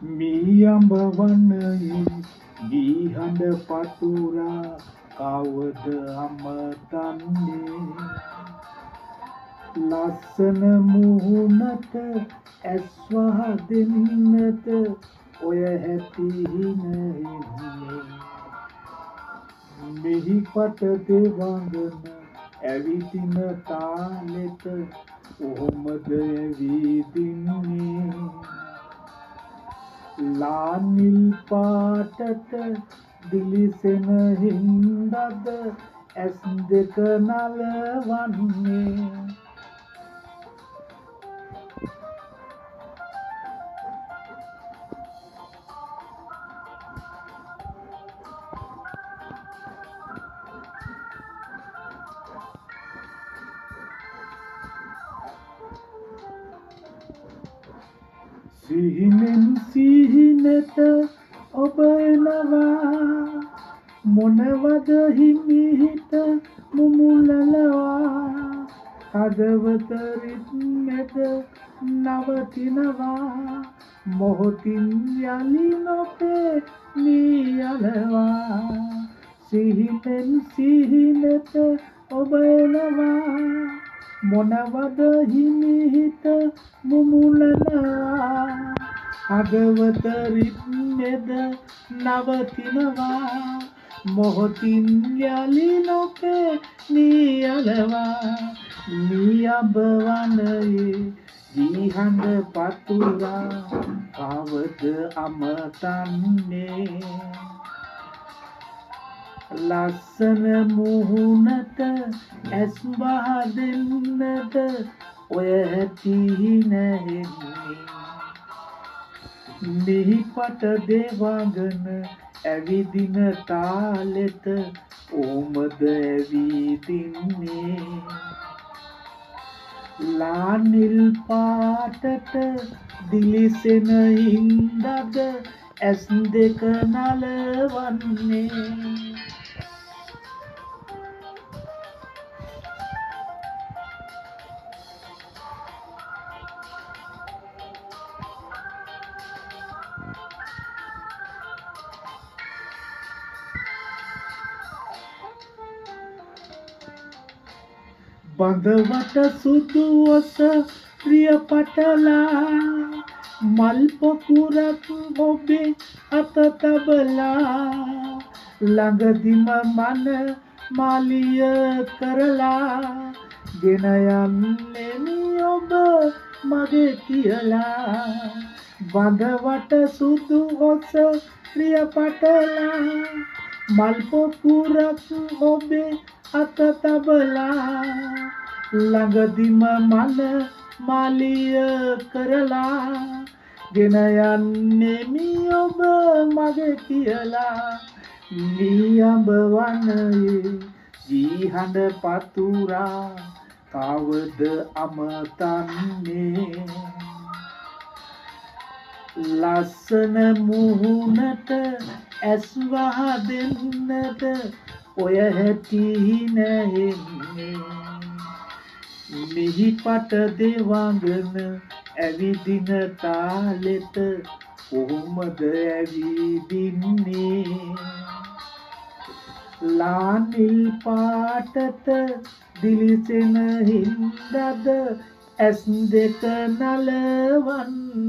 මී අඹ වනයේ ගී හඬ පතුරා කවද අමතන්නේ? ලස්සන මුහුණට ඇස් වහ දෙන්නට ඔය හැටි හිනහෙන්නේ. මිහිපට දෙවඟන ඇවිදින තාලෙට ඔහොමද ඇවිදින්නේ? ලා නිල් පාටට දිලිසෙන හින්දද ඇස් දෙක නලවන්නේ? සිහිනෙන් සිහිනෙට ඔබ එනවා, මොනවද හිමිහිට මුමුණනවා. හදවත රිද්මෙද නවතිනවා, මොහොතින් යලි නොපෙනී යනවා. සිහිනෙන් සිහිනෙට ඔබ එනවා, මොනවද හිමිහිට මුමුණනවා. හදවත රිද්මෙද නවතිනවා, මොහොතින් යලි නොපෙනී යනවා. මී අඹ වනයේ ගී හඬ පතුරා කවද අමතන්නේ? ලස්සන මුහුණට ඇස් වහ දෙන්නට ඔය හැටි හිනහෙන්නේ. මිහිපට දෙවඟන ඇවිදින තාලෙට ඔහොමද ඇවිදින්නේ? ලා නිල් පාටට දිලිසෙන හින්දද ඇස් දෙක නලවන්නේ? බඳවට සුදු ඔස ප්‍රිය පටලා, මල් පොකුරක් ඔබේ අත තබලා, ළඟදිම මන මාලිය කරලා ගෙන යන්නෙමි ඔබ මගේ කියලා. බඳවට සුදු ඔස ප්‍රිය පටලා, මල් පොකුරක් ඔබේ අත තබලා, ළඟදිම මන මාලිය කරලා ගෙන යන්නෙමි ඔබ මගේ කියලා. මී අඹ වනයේ ගී හඬ පතුරා කවද අමතන්නේ? ලස්සන මුහුණට ඇස් වහ දෙන්නට ඔය හැටි හිනහෙන්නේ. මිහිපට දෙවඟන ඇවිදින තාලෙට කොහොමද ඇවිදින්නේ? ලා නිල් පාටට දිලිසෙන හින්දද ඇස් දෙක නලවන්නේ?